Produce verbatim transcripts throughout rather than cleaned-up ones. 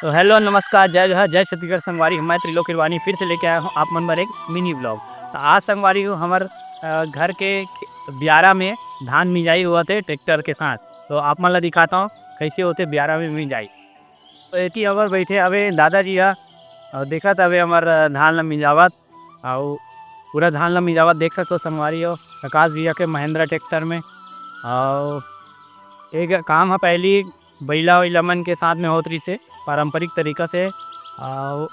तो हेलो, नमस्कार, जय जोहार, जय छत्तीसगढ़ संगवारी हो। मैं त्रिलोक हिरवानी फिर से लेके आया हूँ आप मन बर एक मिनी ब्लॉग। तो आज संगवारी हो, हमर, अ, घर के ख-, बियारा में धान मिंजाई होवत हे ट्रैक्टर के साथ। तो आप मन ला दिखाता हूँ कैसे होथे बियारा में मिंजाई। तो एती हमर बैठे हवे दादाजी ह, अउ देखत हवे हमर, अ, धान ला मिंजावत, अउ पूरा धान ला मिंजावत देख सकथो संगवारी हो, प्रकाश भैया के महिंद्रा ट्रैक्टर में। अउ एक काम ह पहली बइला वइला मन के साथ में होत रहिसे पारंपरिक तरीका से, अउ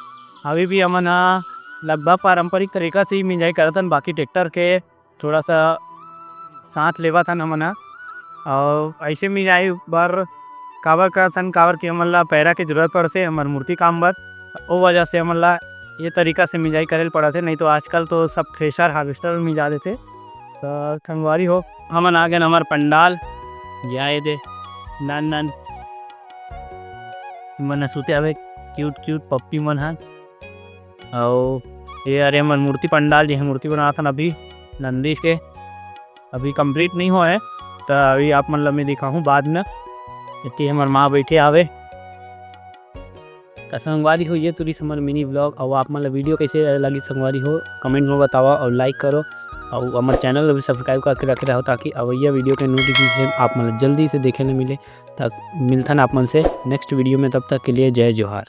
अभी भी हमन ह लगभग पारंपरिक तरीका से ही मिंजाई करत हन, बाकी ट्रैक्टर के थोड़ा सा साथ लेवत हन हमन ह। अउ ऐसे मिंजाई बर काबर करत हन, काबर कि हमन ला पैरा के जरूरत पड़थे हमर मूर्ति काम बर, ओ वजह से हमन ला ये तरीका से मिंजाई करे ल पड़त हे, नहीं तो आजकल तो सब थ्रेशर हार्वेस्टर में मिंजा देथे। तो संगवारी हो, हमन आ गए हमर पंडाल, जाए दे नन नन मन ह सुते हवे, क्यूट क्यूट पप्पी मन ह। अउ ये अरे हमर मूर्ति पंडाल, जे मूर्ति बनात हन अभी नंदीश के, अभी कंप्लीट नहीं होए, त अभी आप मन ल मैं दिखाहूँ बाद में। एती हमर माँ बैठे हवे। त संगवारी हो, ये तुरी हमर मिनी ब्लॉग। अउ आप मन ल वीडियो कैसे लगी संगवारी हो, कमेंट में बतावा अउ लाइक करो, अउ हमर चैनल ल भी सब्सक्राइब करके रखे रहो, ताकि अवैया वीडियो के नोटिफिकेशन आप मन ल जल्दी से देखे ल मिले। तक मिलथन आप मन से नेक्स्ट वीडियो में, तब तक के लिए जय जोहार।